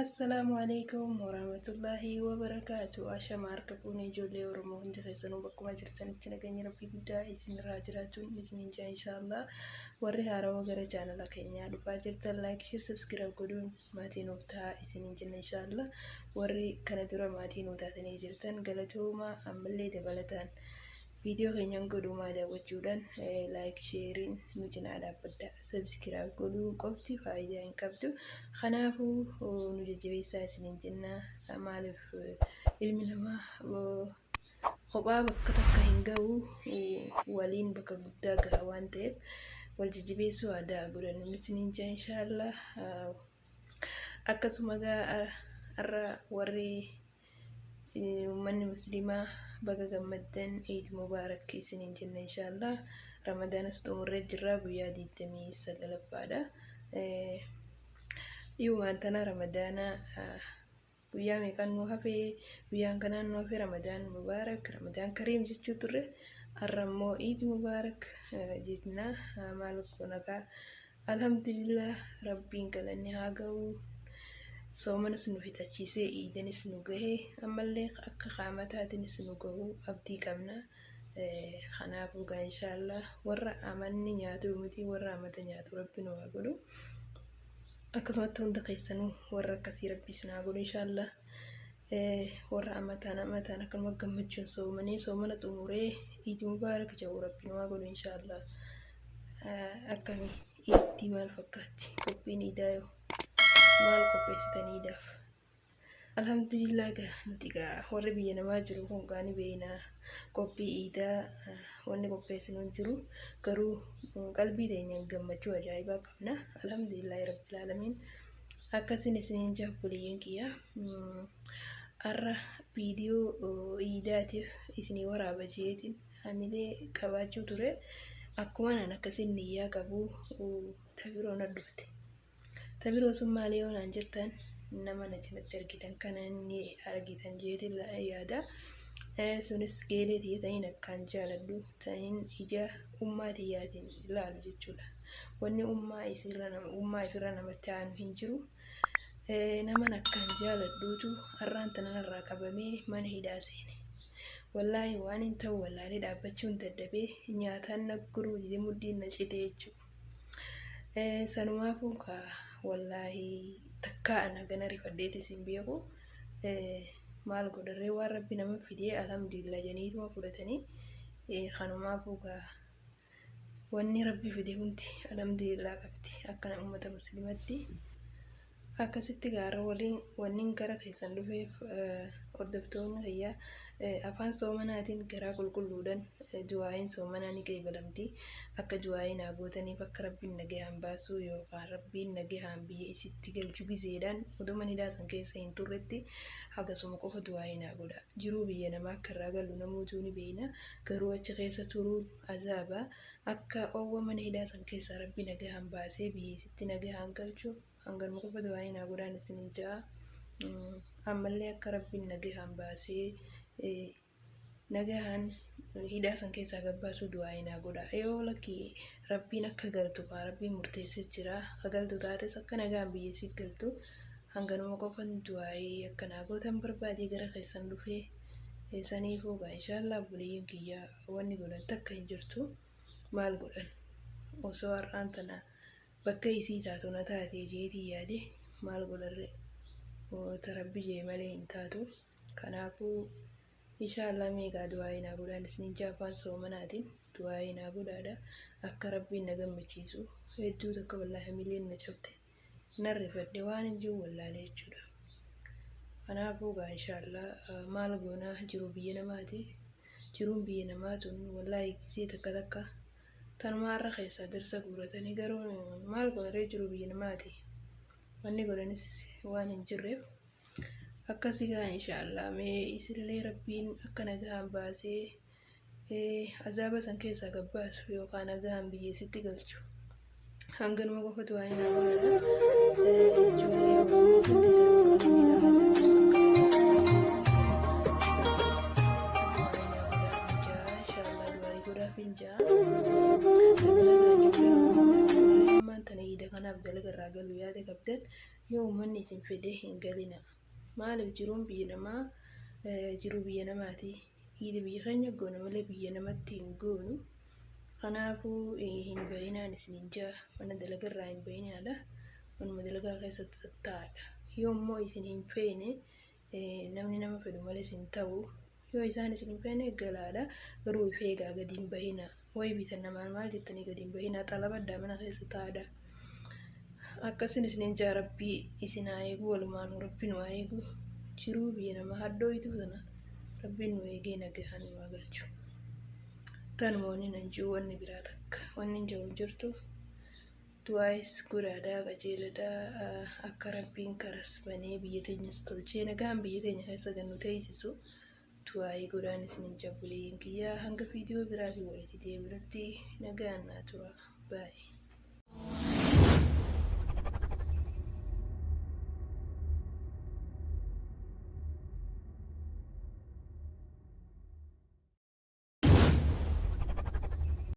Assalaamu alaikum warahmatullaahi wabarakaatu. Ashama harka fuune ijoollee Oromoo hundi keessanuu bakkuma jirtanitti nageenya Rabbii guddaa isinirraa jiraachuun isiniin jaa inshaallah. Warri haarawaa gara chaanala keenyaa dhufaa jirtan like, share, subscribe godhuun maatii nuuf ta'a isiniin jenna inshaallah. Warri kana dura maatii nuu taatanii jirtan galatooma, ammallee dabalataan viidiyoo keenyan godhumaa daawwachuudhaan like, sheeriin nu cinaa dhaabbadha. Subscribe godhuu qofti faayidaa hin qabdu. Kanaafuu nu jajjabeessaa isiniin jenna. Maaliif, ilmi namaa kophaa bakka takka hin gahu, waliin bakka guddaa gaha waan ta'eef wal jajjabeessuu aadaa godhannu isiniin jaa inshaallah. Akkasuma gaa har'a warri uummanni musliimaa baga gammaddan, Eid Mubaarak isiniin jenna inshaallah. Ramadaanas xumurree jirra, guyyaa 29ffaadha. Dhiyumaan tana Ramadaana guyyaa meeqaan nu hafee, guyyaan kanaan nu hafee Ramadaan Mubaarak, Ramadaan Kariim jechuu turre. Har'a immoo Eid Mubaarak jenna. Maal goona gaa, alhamdulillah, Rabbiin galanni haa ga'u. Soomanas nu fixachiisee, iidanis nu gahe, ammallee akka qaamataatiinis nu gahu abdii qabna. Kanaafuu gaa inshaallah warra amanni nyaatu miti, warra amata nyaatu Rabbi nu haa godhu. Akkasumatti hunda keessanuu warra akkasii Rabbi isin haa godhu inshaallah. Warra amataan amataan akkanuma gammachuun soomanii soomana xumuree Iid Mubaarak jedhu Rabbi nu haa godhu inshaallah. Akkami iiddii, maal fakkaatti qophiin iidaa? Yoo maal qopheessitan iidaaf? Alhamdulillah, gaa nuti gaa warri biyya namaa jiru kun gaa ni beekna, qophii iidaa wanni qopheessinu hin jiru, garuu qalbii teenyaan gammachuu ajaa'ibaa qabna. Alhamdulillahi rabbil aalamiin. Akkasin isiniin jaa obboleeyyan kiyya, har'a viidiyoo iidaatiif isinii waraaba jeetiin hamilee qabaachuu ture. Akkuma naan akkasin niyyaa qabu tabiroo na dhufte. Tabiroo sun maali yoo naan jettan, nama na cinatti argitan kana ni argitan jeetiin yaada. Sunis geelee tiyya ta'in akkaan jaaladhu, ta'in ija ummaa tiyyaatiin ilaalu jechuudha. Wanni ummaa isirra ummaa ifirra namatti aanu hin jiru. Naman akkaan jaaladhuutu har'aan tana narraa qabamee mana hidhaa seene. Wallaahi waan hin ta'u wallaalee dhaabbachuun dadhabee, nyaataan na guruu dide, mudhiin na cite jechuudha. Sanumaafuu kaa wallaahi takkaa ana gana rifadheetis hin beeku. Maal godharree, waan Rabbi nama fidee alhamdulillah janiituma fudhatanii. Kanumaafuu gaa wanni Rabbi fide hundi alhamdulillah qabdi akkana uummata muslimatti. Akkasitti gaara waliin wanni gara keessan dhufeef, hordoftoonni kiyya, afaan soomanaatiin garaa qulqulluudhaan du'aa'iin soomanaa ni qeebalamti. Akka du'aa'ii naa gootaniif, akka Rabbiin nagahaan baasuu yookaan Rabbiin nagahaan biyya isitti galchu gizeedhaan oduma hidhaa san keessa hin turretti hagasuma qofa du'aa'ii naa godha. Jiruu biyya namaa akka irraa galu namootuu ni beekna. Garuu achi keessa turuun azaaba. Akka oowwa mana hidhaa san keessaa Rabbi nagahaan baasee biyya isitti nagahaan galchu hanganuma qofa du'aa'ii naa godhaan isinin ja'a. Ammallee akka Rabbiin nagahaan baasee nagahaan hidhaa san keessaa gabbaasuu du'aa'ii naa godha. Yoo lakki Rabbiin akka galtu kaa Rabbiin murteessee jira. Ka galtu taates akka nagaan biyya isii galtu hanganuma qofan du'aa'ii akka naa gootan barbaadee gara keessan dhufee. Saniifuu gaa inshaallah obboleeyyan kiyya, wanni godhan takka hin jirtu. Maal godhan, osoo har'aan tana bakka isii taatu na taate jeetii yaade, maal godharre, ta Rabbi jee malee hin taatu. Kanaafuu inshaallah meeqaa du'aa'ii naa godhaan isiniin jaa, afaan soomanaatiin du'aa'ii naa godhaadha akka Rabbiin na gammachiisu. Hedduu takka wallaahi hamileen na cabte, nan rifadhe, waan hin jiru wallaalee jechuudha. Kanaafuu gaa inshaallah maal goonaa, jiru biyya namaati. Jiruun biyya namaa tun wallaahi gisee takka takka tanuma har'a keessaa darsa guuratanii, garuu maal godharee, jiru biyya namaati. Wanni godhanis waan hin jirreef akkasii gaa inshaallah mee isillee Rabbiin akka nagahaan baasee azaaba san keessaa gabbaasu yookaan nagahaan biyya isitti galchu hanganuma qofatu waa hin godhadha. Ijoollee Oromoo hundi isaanii kan miidhaa haasaa jirtu akka nagahaan baasee inshaallah du'aa godhaaf hin ja'a. Dabalataan ijoolleen Oromoo warri ammaan tana iida kanaaf dalaga irraa galuu yaada qabdan yoo uummanni isin fedhe hin galina. Maaliif jiruun biyya namaa jiruu biyya namaati. Iida biyya keenya goona malee biyya namatti hin goonu. Kanaafuu hin bayinaan isiniin jaa mana dalaga irraa hin bayinaadha. Manuma dalagaa keessa tattaa'adha. Yoo immoo isin hin feene namni nama fedhu malee isin ta'u yoo isaan isin hin feene galaadha. Garuu if eegaa gadi hin bahinaa. Wayi bitan namaan maal jettanii gadi hin bahinaa xalabaddaa mana keessa taa'adha. Akkasin isiniin jaa rabbii isin haa eegu walumaanuu rabbi nu haa eegu. Jiruu biyya namaa hadhooytuu tana rabbiin nu eegee nagahaan nu haa galchu. Tanuma wanni nan jiru wanni biraa takka wanni hin jiru hin jirtu. Du'aayis godhaadhaa qajeeladhaa akka rabbiin karas banee biyya teenyas tolchee nagaan biyya teenya keessa gannu teessisu du'aayii godhaan isinin jabbuleeyyiin kiyyaa hanga viidiyoo biraatiin walitti deebinutti nagaan naa tura. Baay'ee.